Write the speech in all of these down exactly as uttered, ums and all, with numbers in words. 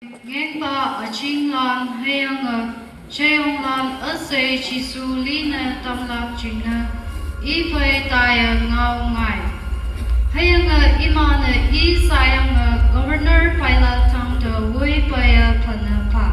Ngengpa achinglan hüyange cheyonglan üshei Jesu linü tamlak jingnü i phei taiye ngao ngai. Hüyange imanü i sayange Governor Pilat tangte woi peiye phanü pha.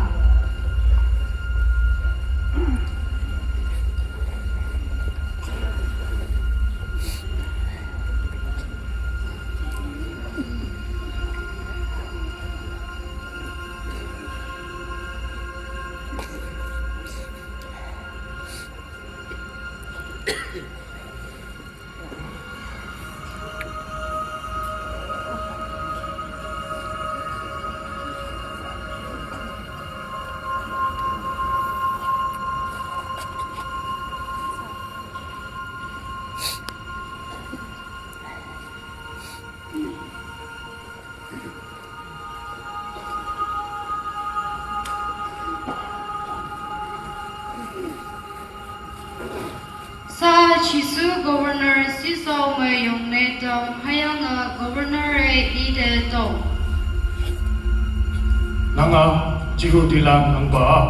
Sa Jesu Governor sisao me yongne tong hüyange Governor-e ite tong. Nanga Jehudilan angba a?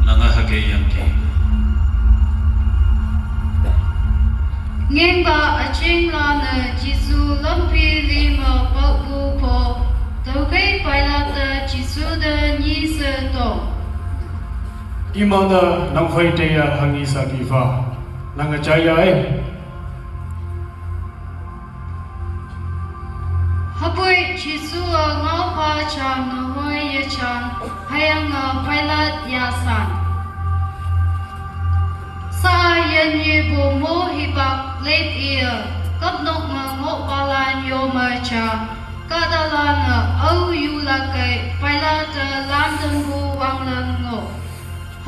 Nanga hüke yangki. Ngengpa achinglanü Jesu lampi lime paopu pho, tüokhei Pilat-e Jesu te nyishe tong. Imanü nang phei teiye hanghi saki pha, nange jaiya e. Hüpoi Jesu-a ngaopha jam nehoi yejan, hüyange Pilat yasan. Sa yinyepu mo hipak lep iye, küpnok me ngohpalan yome ja, kahtalanne ao yulakkei Pilat-e lantampu wanglam ngoh.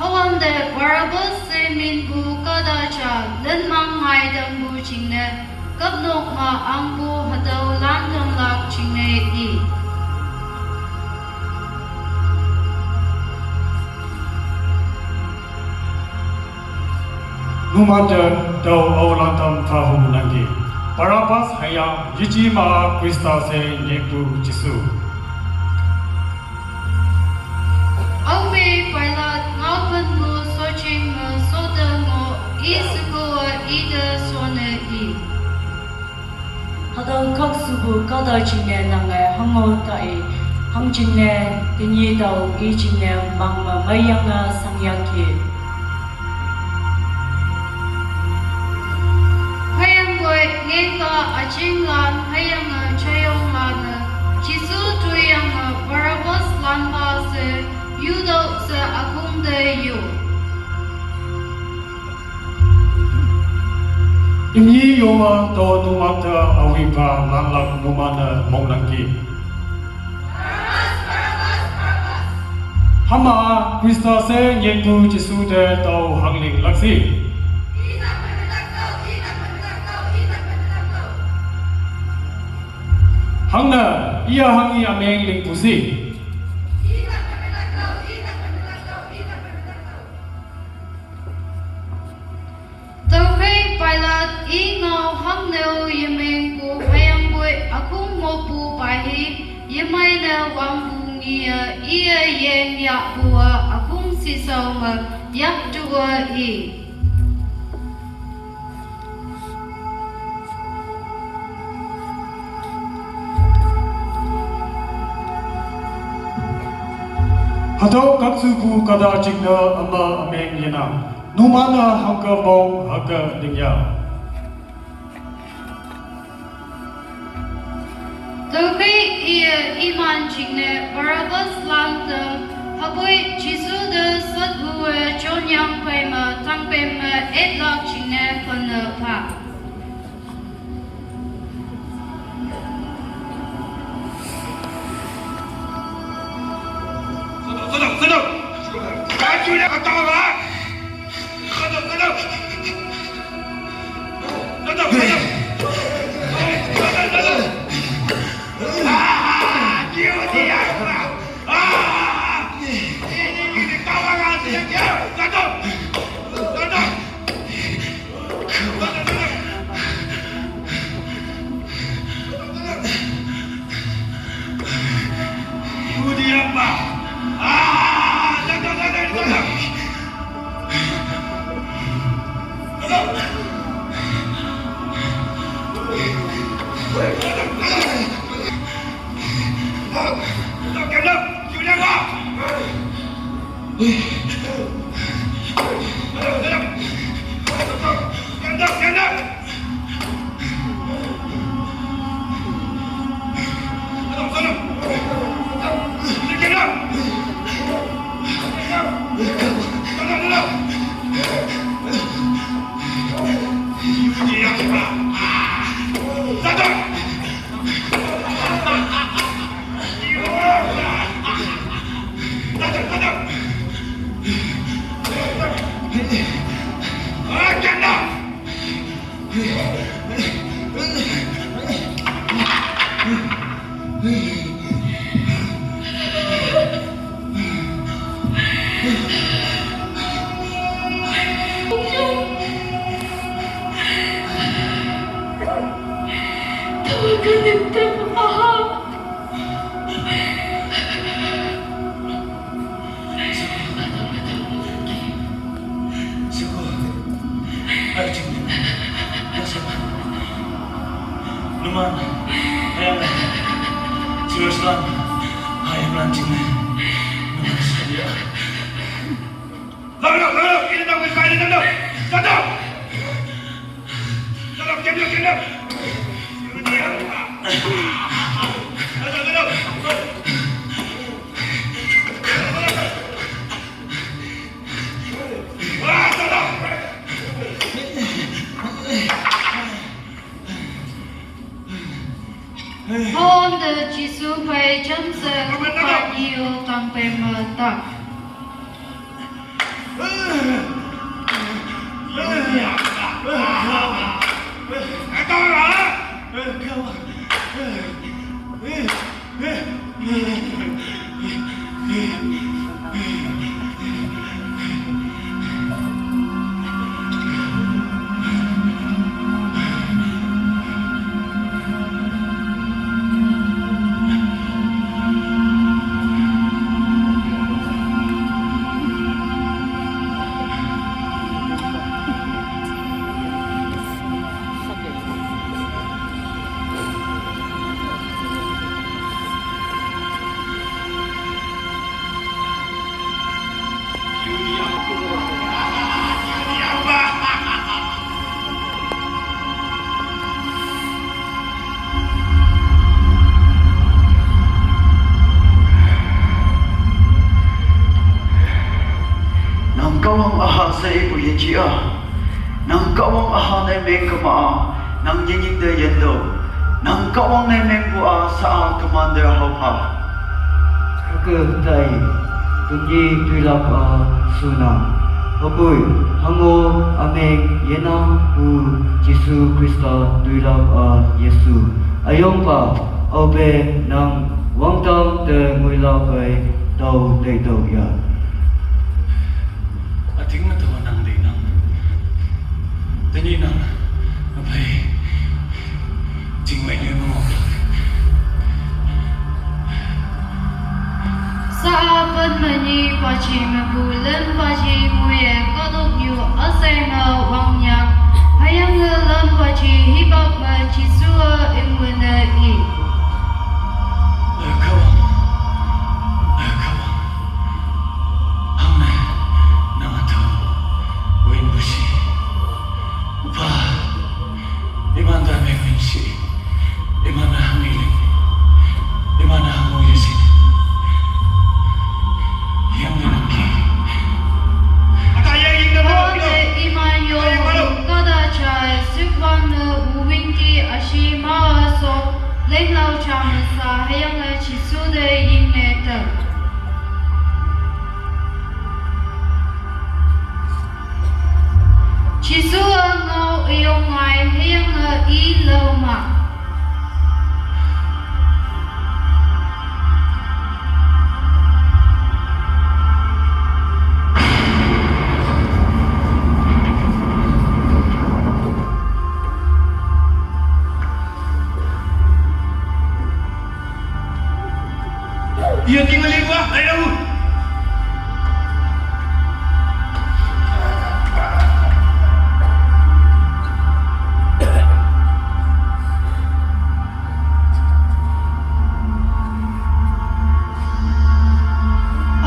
Hüwante Barabbas she minpu kahta ja linmang ngaitampu jingne, küpnok me angpu hatüo lantamlak jingne i. Numante tao ao lantam phahu nangki, Barabbas hüyange yeji ma Khrista she nyikpu Jesu. Aope Pilat ngaopenpu shojing me shote ngoh i sheko-e ite shonne i. Hatüo khakshupu kahta jingne nange hango tai, hangjingne tenyih tao i jingne mang me meiyange shangyangki. Hüyangpoi ngengpa achinglan hüyange jeyonglan-e Jesu toiyange Barabbas lanpa she yutüoh she ükhong te yo. Imni yome tao numante awipa lanlak numan-e mongnangki. Hüma Khrista she nyikpu Jesu te tao hanglinglak shi. Hangne, iya hanghi ümeng lingpu shi. Tüokhei Pilat i ngao hangneo yemengpu hüyangpoi ükhong ngohpu peihi, yemeine wangpu ngeye iye yeng yahpu-a ükhong shishao me yaktu-e i. Hatüo khakshupu kahta jingne üma ümeng yenang. Numan-e hangke mong hüke lingya. Tüokhei iye iman jingne Barabbas lantam, hüpoi Jesu te satpu-e jonyang phei me tangpem me etlak jingne phenne pha. Numan, hayam, Jerusalem, hayam lanjing. Numan saja. Lalu, lalu, ini tahu, ini tahu. Satu. Satu, diam, diam, diam, diam. Diam. Satu, satu. Hon de Jisu phei cham se pa ni o tang pe ma ta. Nang Kahwang aha sa ipu yeji a. Nang Kahwang aha ne meng kama a. Nang nyinying de yendo. Nang Kahwang ne mengpu a sa a commander hauha. Ke tai, tunyi tuilak a sunang. Hapui, hango ameng yenang pu Jisu Krista tuilak a Yesu. Ayongpa, aope nang wangtang te nguilak ai tao teitao ya. Ating matao nang dei nang. Tenyih nang, apai. Jingwei nyu mengok. Sa a pen menyi paji mebu len paji muye kadok nyu asai me wangnya. Hayang nge len paji hibak me Jisu a imwene i. Kawang. Kawang. Hangne nang atau. Win busi. Upa. Iman da me win si. Iman da hang iling. Iman da hang uyu si. Yang nang ki. Ode iman yo kada chai sukwan ne uwinti ashi ma so. Leng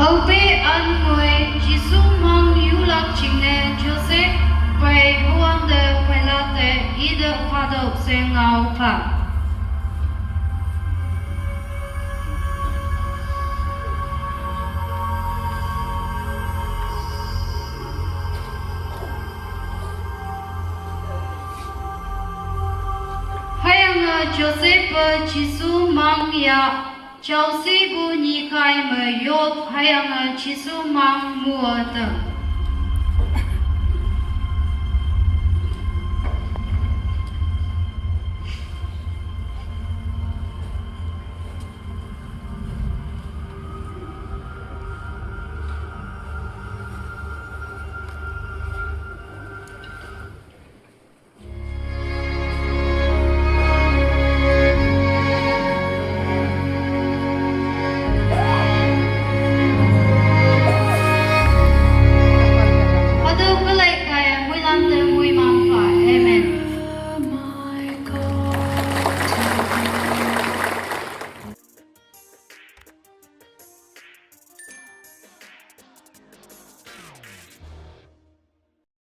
Aope an ngoi Jisu mang yulak jingne Joseph pei hüwante Pilate ite phatüoh she ngao pha. Hüyange Joseph-e Jisu mang ya, jaoshipu nyikai me yop hüyange Jisu mang mu-e tam.